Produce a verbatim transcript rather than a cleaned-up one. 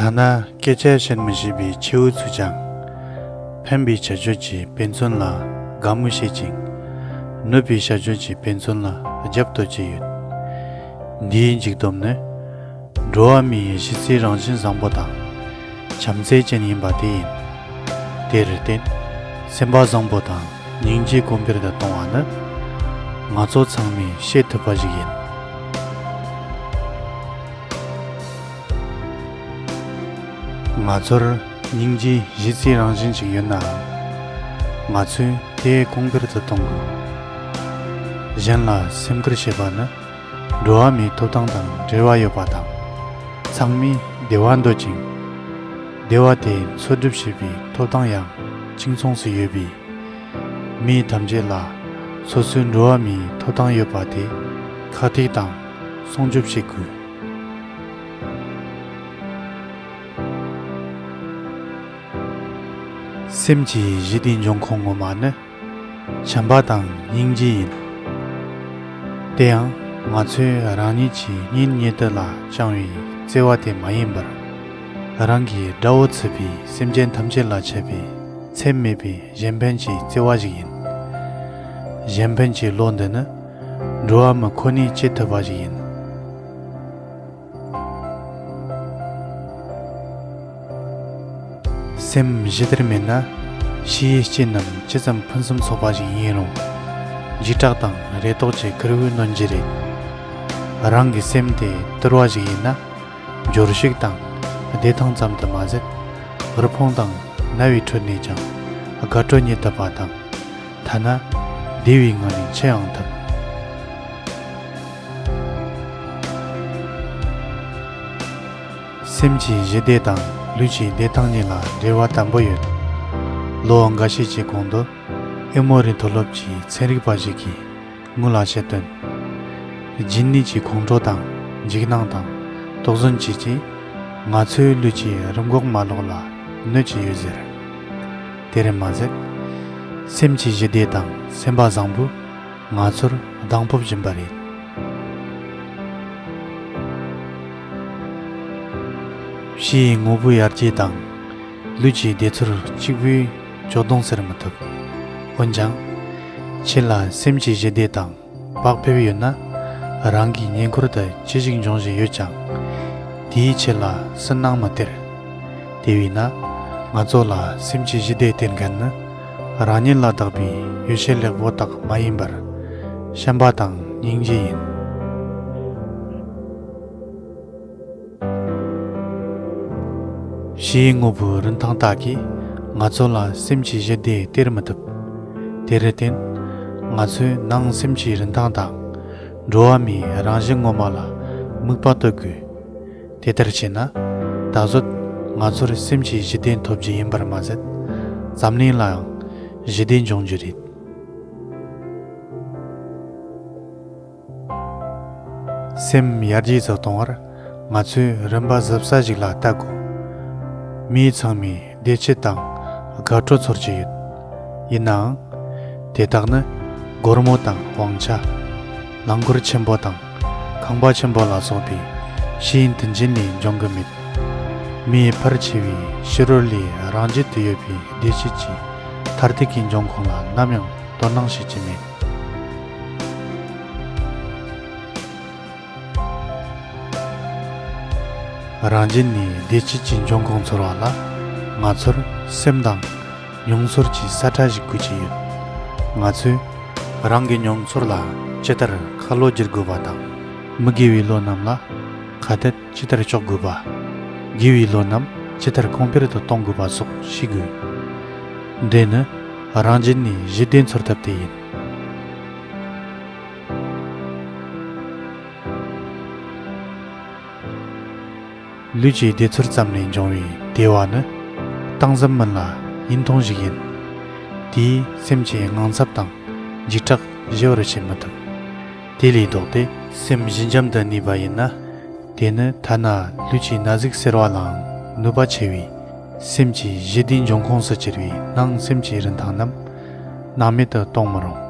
ཐ་ན་སྐད་ཆ་བཤད་མི་ཤེས་པའི་ཁྱེའུ་ཚོས་ཀྱང་། ཕན་པའི་བྱ་སྤྱོད་ཀྱི་དཔེ་མཚོན་ལ་དགའ་མོས་བྱེད་ཅིང་། གནོད་པའི་བྱ་སྤྱོད་ཀྱི་དཔེ་མཚོན་ལ་རྒྱབ་གཏོད་ཀྱི་ཡོད། འདིའི་མཇུག་སྡོམ་ནི། འགྲོ་བ་མིའི་གཞི་རྩའི་རང་བཞིན་བཟང་པོ་དང་། བྱམས་བརྩེ་ཅན་ཡིན་པ་དེ་ཡིན། དེར་བརྟེན། སེམས་པ་བཟང་པོ་དང་སྙིང་རྗེ་གོང་འཕེལ་དུ་གཏོང་བ་ནི། ང་ཚོ་ཚང་མས་བྱེད་ཐུབ་པ་ཞིག་ཡིན། ང་ཚོར་སྙིང་རྗེའི་གཞི་རྩའི་རང་བཞིན་ཞིག་ཡོད་ནའང་། ང་ཚོས་དེ་གོང་འཕེལ་དུ་གཏོང་དགོས། གཞན་ལ་སེམས་ཁུར་བྱེད་པ་ནི། འགྲོ་བ་མིའི་ཐོབ་ཐང་དང་འབྲེལ་བ་ཡོད་པ་དང་། ཚང་མས་བདེ་བ་འདོད་ཅིང་། བདེ་བ་དེ་འཚོལ་སྒྲུབ་བྱེད་པའི་ཐོབ་ཐང་ཡང་གཅིག་མཚུངས་སུ་ཡོད་པས། མི་ཐམས་ཅད་ལ་སོ་སོའི་འགྲོ་བ་མིའི་ཐོབ་ཐང་ཡོད་པ་དེ་ཁག་ཐེག་དང་སྲུང་སྐྱོབ་བྱེད་དགོས། སེམས་ཀྱི་ཞི་བདེའི་འབྱུང་ཁུངས་ངོ་མ་ནི། བྱམས་པ་དང་སྙིང་རྗེ་ཡིན། དེ་ཡང་ང་ཚོས་རང་ཉིད་ཀྱི་གཉེན་ཉེ་དུ་ལ་བཅངས་པའི་བརྩེ་བ་དེ་མ་ཡིན་པར། རང་གི་དགྲ་བོ་ཚུད་པའི་སེམས་ཅན་ཐམས་ཅད་ལ་འཆད་པའི་ཚད་མེད་པའི་གཞན་ཕན་གྱི་བརྩེ་བ་ཞིག་ཡིན། གཞན་ཕན་གྱི་བློ་འདི་ནི་འགྲོ་བ་མི་ཁོ་ནས་སྐྱེ་ཐུབ་པ་ཞིག་ཡིན། སེམས་ཞི་བདེར་མེད་ན། ཕྱིའི་རྐྱེན་རྣམས་ཇི་ཙམ་ཕུན་སུམ་ཚོགས་པ་ཞིག་ཡིན་རུང་། འཇིགས་སྐྲག་དང་རེ་དོགས་ཀྱི་ཁུར་བོས་གནོན་གྱི་རེད། རང་གི་སེམས་དེ་དུལ་བ་ཞིག་ཡིན་ན། འབྱོར་ཕྱུག་དང་བདེ་ཐང་ཙམ་དུ་མ་ཟད། དབུལ་ཕོངས་དང་ན་བའི་ཁྲོད་ནས་ཀྱང་དགའ་སྤྲོ་རྙེད་ཐུབ་པ་དང་། ཐ་ན་བདེ་བའི་ངང་ནས་འཆི་ཡང་ཐུབ། སེམས་ཀྱི་ཞི་བདེ་དང་ལུས་ཀྱི་བདེ་ཐང་གཉིས་ལ་འབྲེལ་བ་དམ་པོ་ཡོད། ལོ་འགའ་ཤས་ཀྱི་གོང་དུ་ཨེ་མོ་རི་མཐོ་སློབ་ཀྱི་ཚན་རིག་པ་ཞིག་གིས་ངོས་ལ་བཤད་དོན། སྦྱིན་ནུས་ཀྱི་ཁོང་ཁྲོ་དང་འཇིགས་སྣང་དང་དོགས་ཟོན་བཅས་ཀྱིས་ང་ཚོའི་ལུས་ཀྱི་རིམས་འགོག་མ་ལག་ལ་གནོད་ཀྱི་ཡོད་ཟེར། དེར་མ་ཟད། སེམས་ཀྱི་ཞི་བདེ་དང་སེམས་པ་བཟང་པོས་ང་ཚོར་གདེང་སྤོབས་སྦྱིན་པ་རེད། ཕྱིའི་དངོས་པོའི་ཡར་རྒྱས་དང་། ལུས་ཀྱི་བདེ་ཚོར་གཅིག་པུས་ཇོ་གདོང་སེལ་མི་ཐུབ། འོན་ཀྱང་། ཁྱེད་ལ་སེམས་ཀྱི་ཞི་བདེ་དང་བག་ཕེབས་ཡོད་ན། རང་གི་ཉེ་འཁོར་དུ་ཅི་ཞིག་འབྱུང་བཞིན་ཡོད་ཀྱང་། དེས་ཁྱེད་ལ་སུན་སྣང་མི་སྟེར། དེ་བས་ན། ང་ཚོ་ལ་སེམས་ཀྱི་ཞི་བདེ་སྟེར་མཁན་ནི། རང་ཉིད་ལ་བདག་པའི་ཡོ་བྱད་ལེགས་པོ་དག་མ་ཡིན་པར། བྱམས་པ་དང་སྙིང་རྗེ་ཡིན། ཕྱིའི་དངོས་པོའི་རིན་ཐང་དག་གིས་ང་ཚོ་ལ་སེམས་ཀྱི་ཞི་བདེ་སྟེར་མི་ཐུབ། དེར་བརྟེན། ང་ཚོས་ནང་སེམས་ཀྱི་རིན་ཐང་དང་། འགྲོ་བ་མིའི་རང་བཞིན་ངོ་མ་ལ་དམིགས་པ་གཏོད་དགོས། དེ་ལྟར་བྱས་ན། ད་གཟོད་ང་ཚོར་སེམས་ཀྱི་ཞི་བདེ་ཐོབ་རྒྱུ་ཡིན་པར་མ་ཟད། འཛམ་གླིང་ལའང་ཞི་བདེ་འབྱུང་རྒྱུ་རེད། སེམས་ཡར་རྒྱས་སུ་གཏོང་བར་ང་ཚོས་རིམ་པ་གཟབ་གཟབ་ཞིག་ལ་ལྟ་དགོས། མིའི་ཚང་མས་བདེ་སྐྱིད་དང་དགའ་སྤྲོ་ཚོར་གྱི་ཡོད། ཡིན་ནའང་། དེ་དག་ནི་སྒོར་མོ་དང་དབང་ཆ། རླངས་འཁོར་ཆེན་པོ་དང་ཁང་པ་ཆེན་པོ་ལ་སོགས་པའི་ཤེས་ཡོན་དུས་འཇིན་ལས་འབྱུང་གི་མེད། མིའི་ཕལ་ཆེ་བའི་ཕྱི་རོལ་ལས་རང་རྒྱུད་དུ་ཡོད་པའི་བདེ་སྐྱིད་ཀྱི་མཐར་ཐུག་གི་འབྱུང་ཁུངས་ལ་ནམ་ཡང་དོ་སྣང་བྱེད་ཀྱི་མེད། རང་རྒྱུད་ནས་བདེ་སྐྱིད་ཀྱི་འབྱུང་ཁུངས་ཚོར་བ་ལ། ང་ཚོར་སེམས་དང་མྱོང་ཚོར་གྱི་ས་ཁྲ་ཞིག་དགོས་ཀྱི་ཡོད། ང་ཚོས་རང་གི་མྱོང་ཚོར་ལ་ཇི་ལྟར་ཁ་ལོ་བསྒྱུར་དགོས་པ་དང་། མི་དགེ་བའི་བློ་རྣམས་ལ་ཁ་གཏད་ཇི་ལྟར་གཅོག་དགོས་པ། དགེ་བའི་བློ་རྣམས་ཇི་ལྟར་གོང་འཕེལ་དུ་གཏོང་དགོས་པ་སོགས་ཤེས་དགོས། འདི་ནི་རང་རྒྱུད་ནས་ཞི་བདེ་འཚོལ་ཐབས་དེ་ཡིན། ལུས་ཀྱི་བདེ་ཚོར་ཙམ་ལས་འབྱུང་བའི་བདེ་བ་ནི། སྟངས་འཛིན་མིན་ལ་ཡུན་ཐུང་ཞིག་ཡིན། དེས་སེམས་ཀྱི་དངངས་འཚབ་དང་འཇིགས་སྐྲག་ཞི་བར་བྱེད་མི་ཐུབ། དེ་ལས་ལྡོག་སྟེ་སེམས་ཞི་འཇམ་དུ་གནས་པ་ཡིན་ན། དེ་ནི་ཐ་ན་ལུས་ཀྱི་ན་ཟུག་སེལ་བ་ལའང་ནུས་པ་ཆེ་བས། སེམས་ཀྱི་ཞི་བདེའི་འབྱུང་ཁུངས་སུ་གྱུར་པའི་ནང་སེམས་ཀྱི་རིན་ཐང་རྣམས་སྣང་མེད་དུ་གཏོང་མི་རུང་